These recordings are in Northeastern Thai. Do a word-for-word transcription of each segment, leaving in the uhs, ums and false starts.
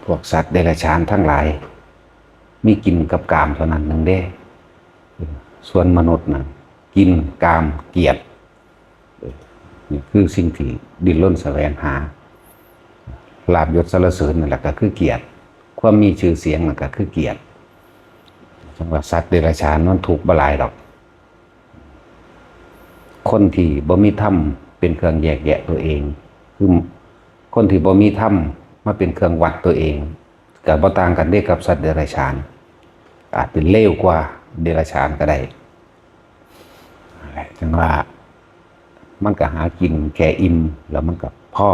พวกสัตว์เดรัจฉานทั้งหลาย มีกินกับกามเท่านั้นหนึ่งเด้ ส่วนมนุษย์นะกินกามเกียรติ นี่คือสิ่งที่ดิ้นรนแสวงหา ลาภยศสรรเสริญนั่นแหละก็คือเกียรติ ความมีชื่อเสียงนั่นก็คือเกียรติ จังว่าสัตว์เดรัจฉานมันทุกข์บ่หลายดอก คนที่บ่มีธรรมเป็นเครื่องแยกแยะตัวเอง คือคนที่บ่มีธรรมมาเป็นเครื่องวัดตัวเอง ก็บ่ต่างกันเด้กับสัตว์เดรัจฉาน อาจเป็นเลวกว่าเดรัจฉานก็ได้ จังว่ามันก็หากินแค่อิ่ม แล้วมันก็พอ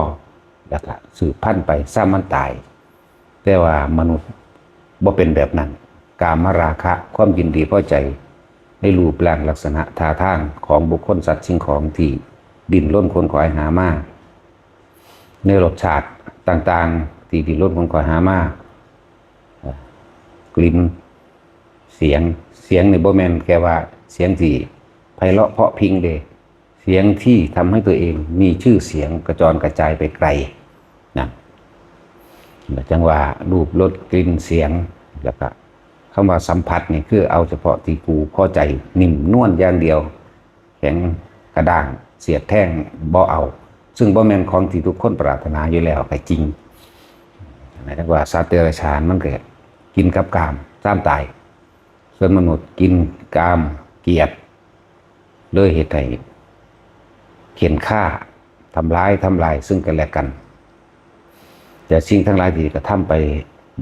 แล้วก็สืบพันธุ์ไป ซ้ำมันตาย แต่ว่ามนุษย์บ่เป็นแบบนั้น กามราคะ ความยินดีพอใจในรูปร่างลักษณะท่าทางของบุคคลสัตว์สิ่งของที่ดิ้นรนขวนขวายหามา ในรสชาติต่างๆ ที่ดิ้นรนขวนขวายหามา กลิ่น เสียง เสียงนี่บ่แม่นแค่ว่าเสียงที่ไพเราะเพราะพริ้งเด้ เสียงที่ทำให้ตัวเองมีชื่อเสียงกระจรกระจายไปไกลนะ จังว่ารูปรสกลิ่นเสียง แล้วก็คำว่าสัมผัสนี่คือเอาเฉพาะที่กูพอใจ นิ่มนวลอย่างเดียว แข็งกระด้างเสียดแทงบ่เอา ซึ่งบ่แม่นของที่ทุกคนปรารถนาอยู่แล้วก็จริงนะ จังว่าสัตว์เดรัจฉานมันก็กินกับกาม ซ้ำตาย ส่วนมนุษย์กินกามเกียรติ เลยเฮ็ดให้เข่นฆ่า ทำร้าย ทำลายซึ่งกันและกัน แต่สิ่งทั้งหลายที่กระทำไป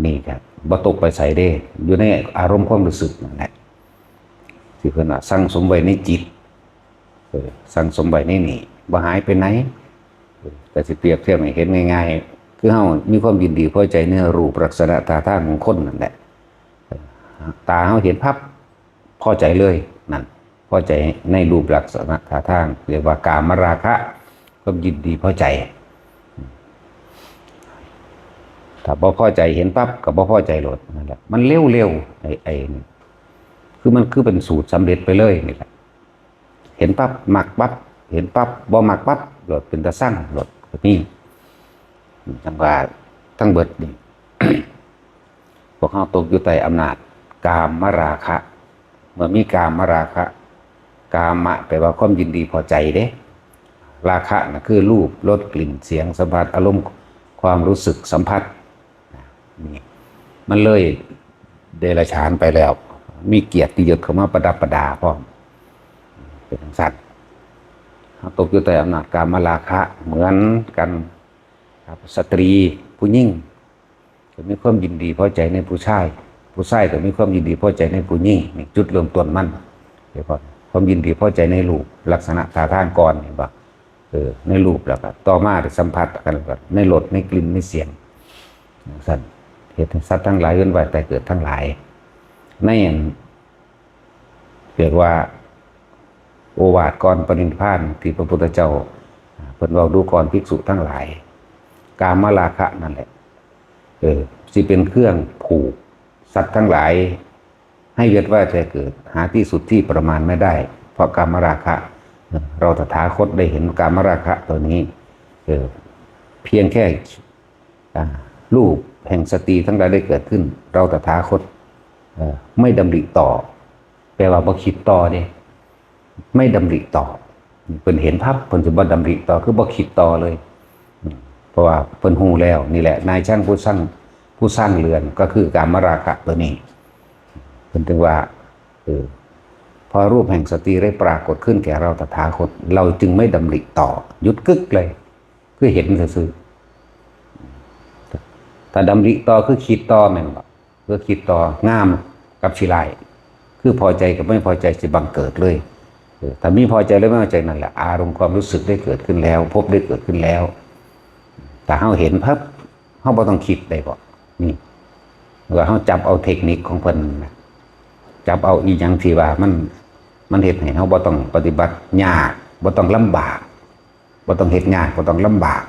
นี่ก็บ่ตกไปไสเด้ อยู่ในอารมณ์ความรู้สึกนั่นแหละ ที่เพิ่นว่าสั่งสมไว้ในจิต เออ สั่งสมไว้ในนี่ บ่หายไปไหน เออ แต่สิเปรียบเทียบให้เห็นง่ายๆ คือเฮามีความยินดีพอใจในรูปลักษณะท่าทางของคนนั่นแหละ ตาเฮาเห็นปั๊บ พอใจเลย นั่น พอใจในรูปลักษณะท่าทาง เรียกว่ากามราคะ ความยินดีพอใจ ถ้าบ่พอใจเห็นปั๊บก็บ่พอใจโลด นั่นแหละ มันเร็วๆ ไอ้ ไอ้นี่ คือมันคือเป็นสูตรสำเร็จไปเลยนี่แหละ เห็นปั๊บ มักปั๊บ เห็นปั๊บ บ่มักปั๊บ โลด เป็นตาซัง โลด ก็มี จังว่าทั้งเบิดนี่ พวกเฮาตกอยู่ใต้อำนาจกามราคะ เมื่อมีกามราคะ กามะแปลว่าความยินดีพอใจเด้ ราคะน่ะคือรูป รส กลิ่น เสียง สัมผัส อารมณ์ ความรู้สึก สัมผัส นี่ มันเลยเดรัจฉานไปแล้ว มีเกียรติยศเข้ามาประดับประดาพร้อม เป็นจังซั่น เฮาตกอยู่ใต้อำนาจกามราคะเหมือนกันครับ สตรี ผู้หญิง ก็มีความยินดีพอใจในผู้ชาย ผู้ชายก็มีความยินดีพอใจในผู้หญิง นี่จุดเริ่มต้นมัน เดี๋ยวก่อน ความยินดีพอใจในรูปลักษณะท่าทางก่อน เห็นบ่ เออ ในรูป แล้วก็ต่อมาได้สัมผัสกัน แล้วก็ในรส ในกลิ่น ในเสียง จังซั่น เฮ็ดให้สัตว์ทั้งหลายเวียนว่ายตายเกิดทั้งหลาย ในอัน เรียกว่า โอวาทก่อนปรินิพพานที่พระพุทธเจ้า เพิ่นเว้าดูก่อนภิกษุทั้งหลาย กามราคะนั่นแหละ เออ สิเป็นเครื่องผูกสัตว์ทั้งหลาย ให้เวียนว่ายตายเกิด หาที่สุดที่ประมาณไม่ได้ เพราะกามราคะ เออ เราตถาคตได้เห็นกามราคะตัวนี้ เออ เพียงแค่ อ่า รูปแห่งสตรีทั้งหลายได้เกิดขึ้น เราตถาคต เอ่อ ไม่ดำริต่อ แปลว่าบ่คิดต่อเด้ ไม่ดำริต่อ เพิ่นเห็นปั๊บ เพิ่นสิบ่ดำริต่อ คือบ่คิดต่อเลย อืม เพราะว่าเพิ่นฮู้แล้ว นี่แหละ นายช่างผู้สร้าง ผู้สร้างเรือน ก็คือกามราคะตัวนี้ เพิ่นถึงว่า เออ พอรูปแห่งสตรีได้ปรากฏขึ้นแก่เราตถาคต เราจึงไม่ดำริต่อ หยุดกึกเลย คือเห็นซื่อๆ ถ้าดำริต่อคือคิดต่อแม่นบ่ คือคิดต่องามกับขี้ร้าย คือพอใจกับไม่พอใจสิบังเกิดเลย เออ ถ้ามีพอใจและไม่พอใจนั่นแหละ อารมณ์ความรู้สึกได้เกิดขึ้นแล้ว ภพได้เกิดขึ้นแล้ว ถ้าเฮาเห็นปั๊บ เฮาบ่ต้องคิดได้บ่ นี่ ว่าเฮาจับเอาเทคนิคของเพิ่นนะ จับเอาอีหยังที่ว่ามัน มันเฮ็ดให้เฮาบ่ต้องปฏิบัติยาก บ่ต้องลำบาก บ่ต้องเฮ็ดยาก บ่ต้องลำบาก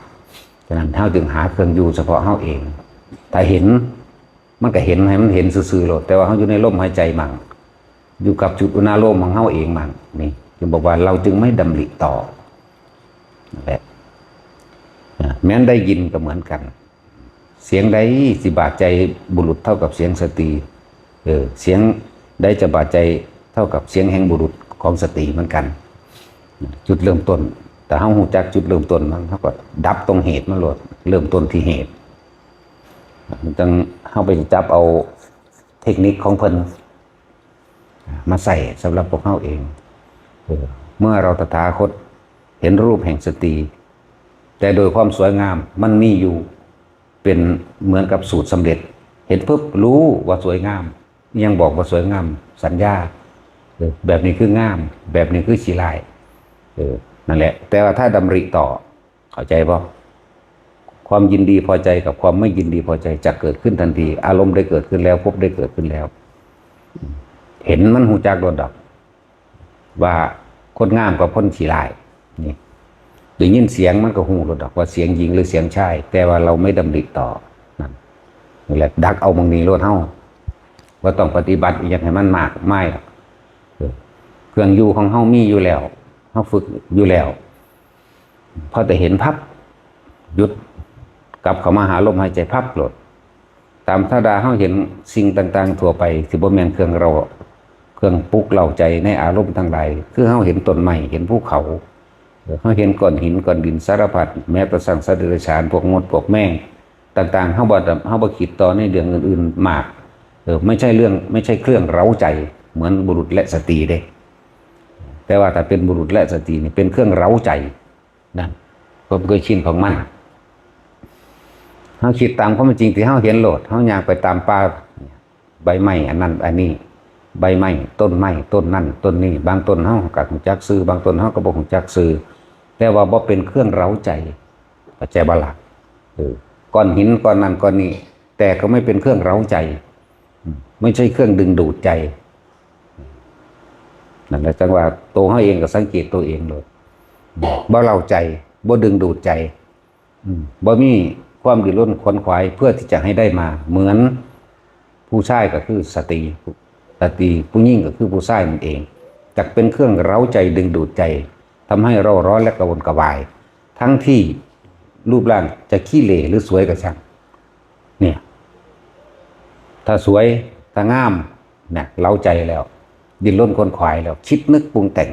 ฉะนั้นเฮาจึงหาเครื่องอยู่เฉพาะเฮาเอง ถ้าเห็น มันก็เห็น ให้มันเห็นซื่อๆโลด แต่ว่าเฮาอยู่ในลมหายใจมั่ง อยู่กับจุดอุณาโลมของเฮาเองมั่ง นี่ จึงบอกว่าเราจึงไม่ดำริต่อ นั่นแหละ อ่า แม้นได้ยินก็เหมือนกัน เสียงใดสิบาดใจบุรุษเท่ากับเสียงสตรี เออ เสียงใดจะบาดใจเท่ากับเสียงแห่งบุรุษของสตรีเหมือนกัน จุดเริ่มต้น แต่เฮาฮู้จักจุดเริ่มต้นมัน เฮาก็ดับตรงเหตุมันโลด เริ่มต้นที่เหตุ จั่งเฮาไปจับเอาเทคนิคของเพิ่นมาใส่สำหรับพวกเฮาเอง เออ เมื่อเราตถาคตเห็นรูปแห่งสตรี แต่โดยความสวยงามมันมีอยู่ เป็นเหมือนกับสูตรสำเร็จ เห็นปุ๊บรู้ว่าสวยงาม ยังบอกว่าสวยงาม สัญญา เออ แบบนี้คืองาม แบบนี้คือขี้ร้าย เออ นั่นแหละ แต่ว่าถ้าดำริต่อ เข้าใจบ่ ความยินดีพอใจกับความไม่ยินดีพอใจจะเกิดขึ้นทันที อารมณ์ได้เกิดขึ้นแล้ว ภพได้เกิดขึ้นแล้ว เห็นมันฮู้จักโลดดอก ว่าคนงามกับคนขี้ร้าย นี่ ได้ยินเสียงมันก็ฮู้โลดดอกว่าเสียงหญิงหรือเสียงชาย แต่ว่าเราไม่ดำริต่อ นั่น นี่แหละ ดักเอาหม่องนี้โลดเฮา บ่ต้องปฏิบัติอิหยังให้มันมากมายดอก เออ เครื่องอยู่ของเฮามีอยู่แล้ว เฮาฝึกอยู่แล้ว พอแต่เห็นปั๊บ หยุด กลับเข้ามาหาลมหายใจปั๊บโลด ตามธรรมดาเฮาเห็นสิ่งต่างๆทั่วไป สิบ่แม่นเครื่องเร้า เครื่องปลุกเร้าใจในอารมณ์ทั้งหลาย คือเฮาเห็นต้นไม้ เห็นภูเขา เออ เฮาเห็นก้อนหินก้อนดินสารพัด แม้กระทั่งสัตว์เดรัจฉาน พวกมด พวกแมง ต่างๆ เฮาบ่ เฮาบ่คิดต่อในเรื่องอื่นๆมาก เออ ไม่ใช่เรื่อง ไม่ใช่เครื่องเร้าใจ เหมือนบุรุษและสตรีเด้ แต่ว่าถ้าเป็นบุรุษและสตรีนี่เป็นเครื่องเร้าใจ นั่น ความเคยชินของมัน เฮาคิดตามความเป็นจริงที่เฮาเห็นโลด เฮาย่างไปตามป่า ใบไม้อันนั้นอันนี้ ใบไม้ ต้นไม้ ต้นนั่นต้นนี้ บางต้นเฮาก็ฮู้จักชื่อ บางต้นเฮาก็บ่ฮู้จักชื่อ แต่ว่าบ่เป็นเครื่องเร้าใจ เข้าใจบ่ล่ะ เออ ก้อนหินก้อนนั่นก้อนนี้ แต่ก็ไม่เป็นเครื่องเร้าใจ อืม ไม่ใช่เครื่องดึงดูดใจ นั่นแหละ จั่งว่าตัวเฮาเองก็สังเกตตัวเองโลด บ่เร้าใจ บ่ดึงดูดใจ อืม บ่มีความดิ้นรนขวนขวายเพื่อที่จะให้ได้มา เหมือนผู้ชายก็คือสตรี สตรีผู้หญิงก็คือผู้ชายนั่นเอง จักเป็นเครื่องเร้าใจดึงดูดใจ ทำให้เร่าร้อนและกระวนกระวาย ทั้งที่รูปร่างจะขี้เหร่หรือสวยก็ช่าง เนี่ย ถ้าสวย ถ้างาม เนี่ย เร้าใจแล้ว ดิ้นรนขวนขวายแล้ว คิดนึกปรุงแต่ง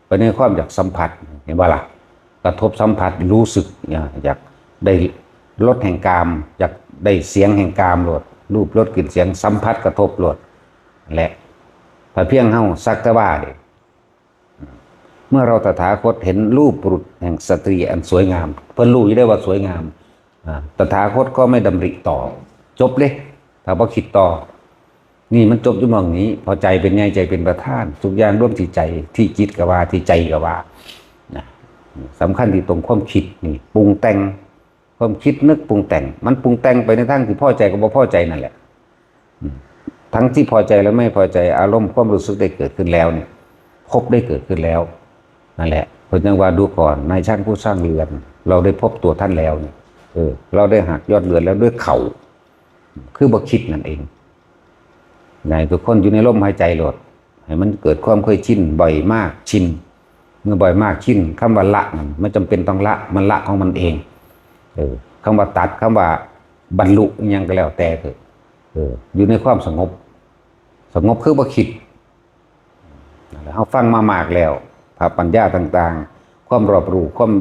ไปในความอยากสัมผัส เห็นบ่ล่ะ กระทบสัมผัส รู้สึก เนี่ย อยากได้รสแห่งกาม อยากได้เสียงแห่งกามโลด รูปรสกลิ่นเสียง สัมผัสกระทบโลด และ ถ้าเพียงเฮาสักแต่ว่าเด้ เมื่อเราตถาคตเห็นรูปบุรุษแห่งสตรีอันสวยงาม เพิ่นรู้อยู่ได้ว่าสวยงาม อ่า ตถาคตก็ไม่ดำริต่อ จบเลย ถ้าบ่คิดต่อ นี่มันจบอยู่หม่องนี้ เพราะใจเป็นใหญ่ ใจเป็นประธาน ทุกอย่างรวมที่ใจ ที่จิตก็ว่า ที่ใจก็ว่า นะ สำคัญที่ตรงความคิดนี่ ปรุงแต่ง ความคิดนึกปรุงแต่ง มันปรุงแต่งไปในทางที่พอใจกับบ่พอใจนั่นแหละ อืม ทั้งที่พอใจและไม่พอใจ อารมณ์ความรู้สึกได้เกิดขึ้นแล้วเนี่ย ภพได้เกิดขึ้นแล้ว นั่นแหละ เพิ่นยังว่าดูก่อน นายช่างผู้สร้างเรือน เราได้พบตัวท่านแล้วเนี่ย เออ เราได้หักยอดเรือนแล้วด้วยเข่า คือบ่คิดนั่นเอง ให้ทุกคนอยู่ในลมหายใจโลด ให้มันเกิดความเคยชิน บ่อยมาก ชิน เมื่อบ่อยมาก ชิน คำว่าละนั่น มันจำเป็นต้องละ มันละของมันเอง เออ คำว่าตัด คำว่าบรรลุอิหยังก็แล้วแต่เถอะ เออ อยู่ในความสงบ สงบคือบ่คิด นั่นแหละ เฮาฟังมามากแล้ว ภาพปัญญาต่างๆ ความรอบรู้ ความ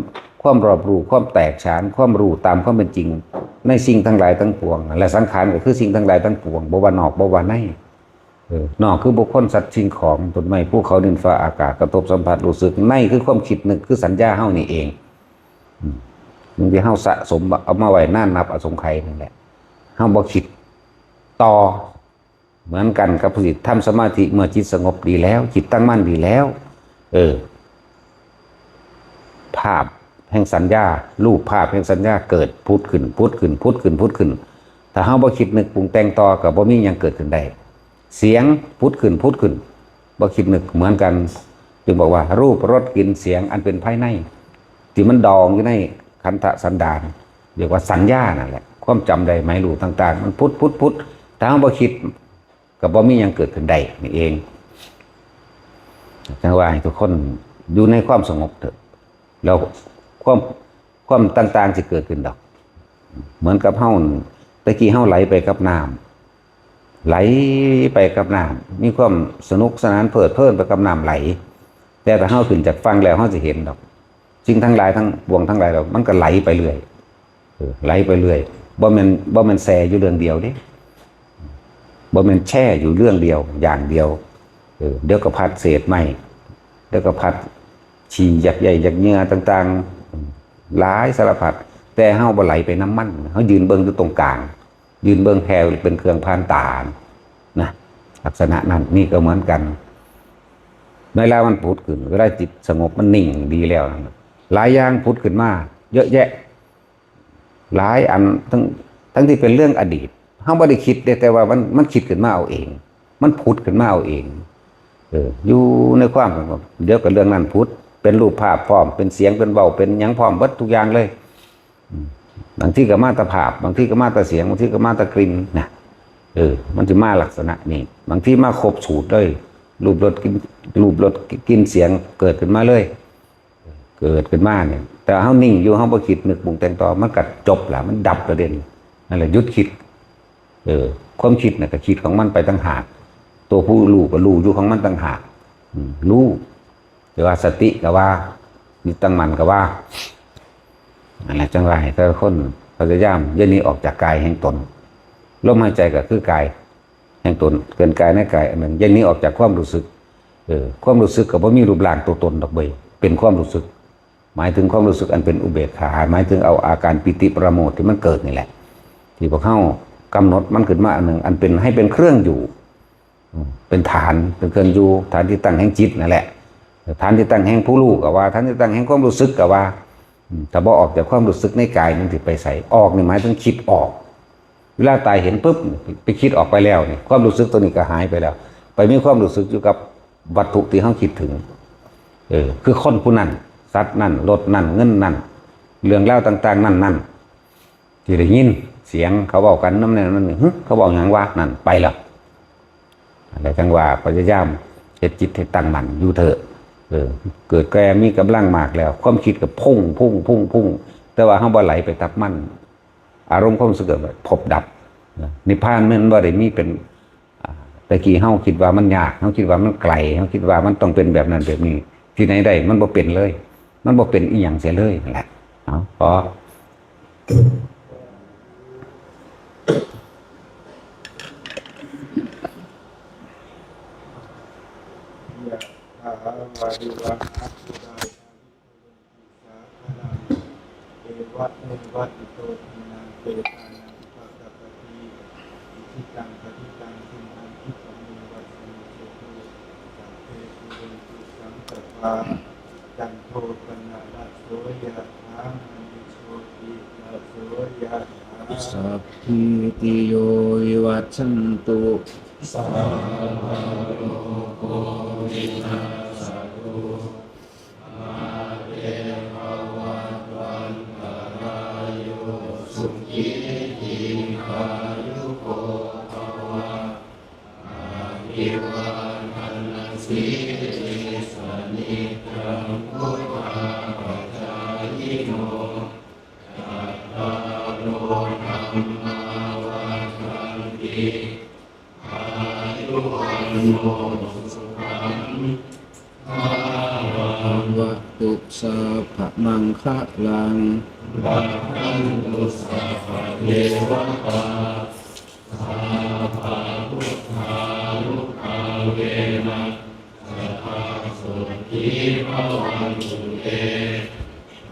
ความรอบรู้ ความแตกฉาน ความรู้ตามความเป็นจริง ในสิ่งทั้งหลายทั้งปวง และสังขารก็คือสิ่งทั้งหลายทั้งปวง บ่ว่านอก บ่ว่าใน เออ นอกคือบุคคล สัตว์ สิ่งของ ต้นไม้ ภูเขา ดิน ฟ้า อากาศ กระทบสัมผัส รู้สึก ในคือความคิดนึก คือสัญญาเฮานี่เอง อืม มันที่เฮาสะสมเอามาไว้นานนับอสงไขยนั่นแหละ เฮาบ่คิดต่อ เหมือนกันกับผู้ที่ทำสมาธิ เมื่อจิตสงบดีแล้ว จิตตั้งมั่นดีแล้ว เออ ภาพแห่งสัญญา รูปภาพแห่งสัญญาเกิดผุดขึ้น ผุดขึ้น ผุดขึ้น ผุดขึ้น ถ้าเฮาบ่คิดนึกปรุงแต่งต่อ ก็บ่มีหยังเกิดขึ้นได้ เสียงผุดขึ้น ผุดขึ้น บ่คิดนึกเหมือนกัน จึงบอกว่ารูป รส กลิ่น เสียงอันเป็นภายใน ที่มันดองอยู่ในขันธสันดาน เรียกว่าสัญญานั่นแหละ ความจำได้หมายรู้ต่างๆ มันผุด ผุด ผุด ถ้าเฮาบ่คิด ก็บ่มีหยังเกิดขึ้นได้นี่เอง จั่งว่าให้ทุกคนอยู่ในความสงบเถอะ แล้วความ ความต่างๆสิเกิดขึ้นดอก เหมือนกับเฮา แต่กี้เฮาไหลไปกับน้ำ ไหลไปกับน้ำ มีความสนุกสนานเพลิดเพลินไปกับน้ำไหล แต่ถ้าเฮาขึ้นจากฝั่งแล้วเฮาสิเห็นดอก สิ่งทั้งหลายทั้งปวงทั้งหลายแล้วมันก็ไหลไปเรื่อย เออ ไหลไปเรื่อย บ่แม่น บ่แม่นแช่อยู่เรื่องเดียวเด้ บ่แม่นแช่อยู่เรื่องเดียว อย่างเดียว เออ เดี๋ยวก็พัดเศษไม้ เดี๋ยวก็พัดขี้ยักษ์ใหญ่ยักษ์เหยื่อต่างๆ หลายสารพัด แต่เฮาบ่ไหลไปนำมัน เฮายืนเบิ่งอยู่ตรงกลาง ยืนเบิ่งแผ่เป็นเครื่องผ่านตา นะ ลักษณะนั้น นี่ก็เหมือนกัน เวลามันผุดขึ้น เวลาจิตสงบมันนิ่งดีแล้วนะ หลายอย่างผุดขึ้นมา เยอะแยะ หลายอัน ทั้ง ทั้งที่เป็นเรื่องอดีต เฮาบ่ได้คิดเด้ แต่ว่ามัน มันคิดขึ้นมาเอาเอง มันผุดขึ้นมาเอาเอง เออ อยู่ในความสงบ เดี๋ยวก็เรื่องนั้นผุด เป็นรูปภาพพร้อม เป็นเสียง เป็นเว้า เป็นหยังพร้อมเบิดทุกอย่างเลย อืม บางทีก็มาแต่ภาพ บางทีก็มาแต่เสียง บางทีก็มาแต่กลิ่นนะ เออ มันสิมาลักษณะนี้ บางทีมาครบสูตรเลย รูป รส กลิ่น รูป รส กลิ่น เสียง เกิดขึ้นมาเลย เกิดขึ้นมาเนี่ย แต่เฮานิ่งอยู่ เฮาบ่คิดนึกปรุงแต่งต่อ มันก็จบละ มันดับละเด้ นั่นแหละ หยุดคิด เออ ความคิดน่ะก็คิดของมันไปต่างหาก ตัวผู้รู้ก็รู้อยู่ของมันต่างหาก อืม รู้ แต่ว่าสติก็ว่า จิตตั้งมั่นก็ว่า นั่นแหละ จั่งว่าให้แต่ละคนพยายามอย่าหนีออกจากกายแห่งตน ลมหายใจก็คือกายแห่งตน เป็นกายในกายอันหนึ่ง อย่าหนีออกจากความรู้สึก เออ ความรู้สึกก็บ่มีรูปร่างตัวตนดอกเบย เป็นความรู้สึก หมายถึงความรู้สึกอันเป็นอุเบกขา หมายถึงเอาอาการปีติปราโมทย์ที่มันเกิดนี่แหละ ที่พวกเฮากำหนดมันขึ้นมาอันหนึ่ง อันเป็น ให้เป็นเครื่องอยู่ อืม เป็นฐาน เป็นเครื่องอยู่ ฐานที่ตั้งแห่งจิตนั่นแหละ ฐานที่ตั้งแห่งผู้รู้ก็ว่า ฐานที่ตั้งแห่งความรู้สึกก็ว่า อืม ถ้าบ่ออกจากความรู้สึกในกาย มันสิไปไส ออกนี่หมายถึงคิดออก เวลาตาเห็นปุ๊บ ไปคิดออกไปแล้วนี่ ความรู้สึกตัวนี้ก็หายไปแล้ว ไปมีความรู้สึกอยู่กับวัตถุที่เฮาคิดถึง เออ คือคนผู้นั้น สัตว์นั้น รถนั้น เงินนั้น เรื่องราวต่างๆ นั้นๆ ที่ได้ยินเสียงเขาเว้ากันนำแนวนั้นนี่ หึ เขาเว้าหยังวะ นั่นไปแล้ว อะไรจั่งว่าพยายามเฮ็ดจิตให้ตั้งมั่นอยู่เถอะ เออ เกิดแก่มีกำลังมากแล้ว ความคิดก็พุ่ง พุ่ง พุ่ง พุ่ง แต่ว่าเฮาบ่ไหลไปตักมัน อารมณ์ความรู้สึกก็พบดับ นิพพานมันบ่ได้มีเป็น อ่า แต่กี้เฮาคิดว่ามันยาก เฮาคิดว่ามันไกล เฮาคิดว่ามันต้องเป็นแบบนั้นแบบนี้ ที่ไหนได้ มันบ่เป็นเลย มันบ่เป็นอีหยังเสียเลยนั่นแหละ เอา ขอ ยะถาวาริวหาปูราปาริปูเรนติสาคารัง เอวะเมวะอิโตทินังเปตานังอุปกัปปติ อิชิตังปฏิตังตุมหังคิปะเมวะสมิจฉตุ สัพเพปูเรนตุสังกปปา จันโทปนรสโสยะถามณิโชติรสโสยะถา สัพพีติโยวิวัชชันตุ สัพพะโรโควินัสสะตุ มาเตภวัตวันตรายโย สุขีทีคายุโกภวะ อาภิวาทนสีลิสนิจังพุทธาปจายิโน จัตตาโรธัมมาวัฒนติ อายุวันโนสุขังพลัง ภะวะตุสัพพะมังคะลัง รักขันตุสัพพะเทวะตา สัพพะพุทธานุภาเวนะ สะทาโสถีภะวันตุเต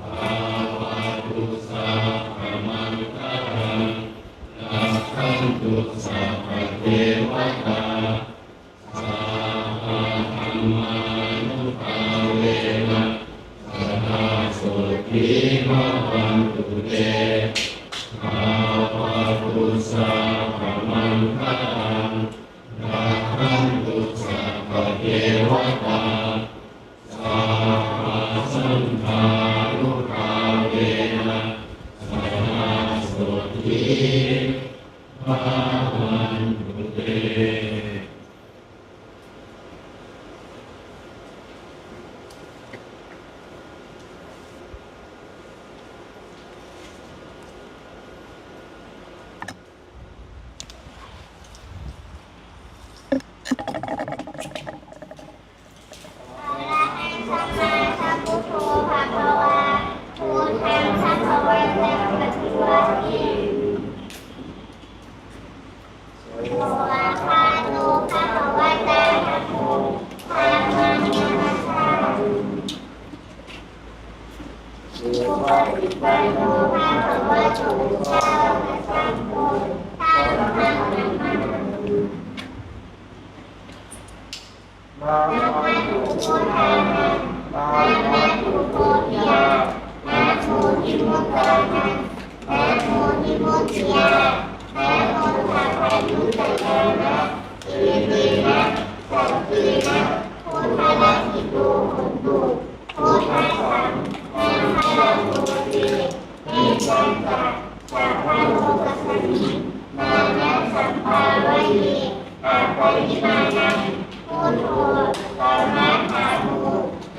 ภะวะตุสัพพะมังคะลัง รักขันตุสัพพะเทวะตา สัพพะธัมมานุภาเวนะ สะทาโสถีภะวันตุเต ภะวะตุสัพพะมังคะลัง รักขันตุสัพพะเทวะตา สัพพะสังฆานุภาเวนะ สะทาโสถีภะวันตุเต ปฏิบัติ สวากขาโต ภะคะวะตา ธัมโม ธัมมัง นะมัสสามิ สุปฏิปันโน ภะคะวะโต สาวกสังโฆ สังฆัง นะมัสสามิ นะมัสสุโพธานัง นะมัสสุโพธิยา นะโมวิมุตตานัง นะโมวิมุตติยา นะโมสัพพัญญุตยานะ เอเตนะ สัจเจนะ พุทธลักขิโต โหนตุ พุทธัสสัง ฆัง พะลัง โพเต เมตตัญจะ สัพพะโลกัสสมิง มานะสัมปาเว อะปะริมาณัง พุทโธ สะระหะโน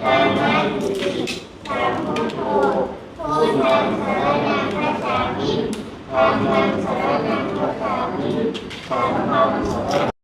นะมะติ สัมพุทโธ พุทธัง สะระณัง คัจฉามิ ธัมมัง สะระณัง คัจฉามิ สังฆัง สะระ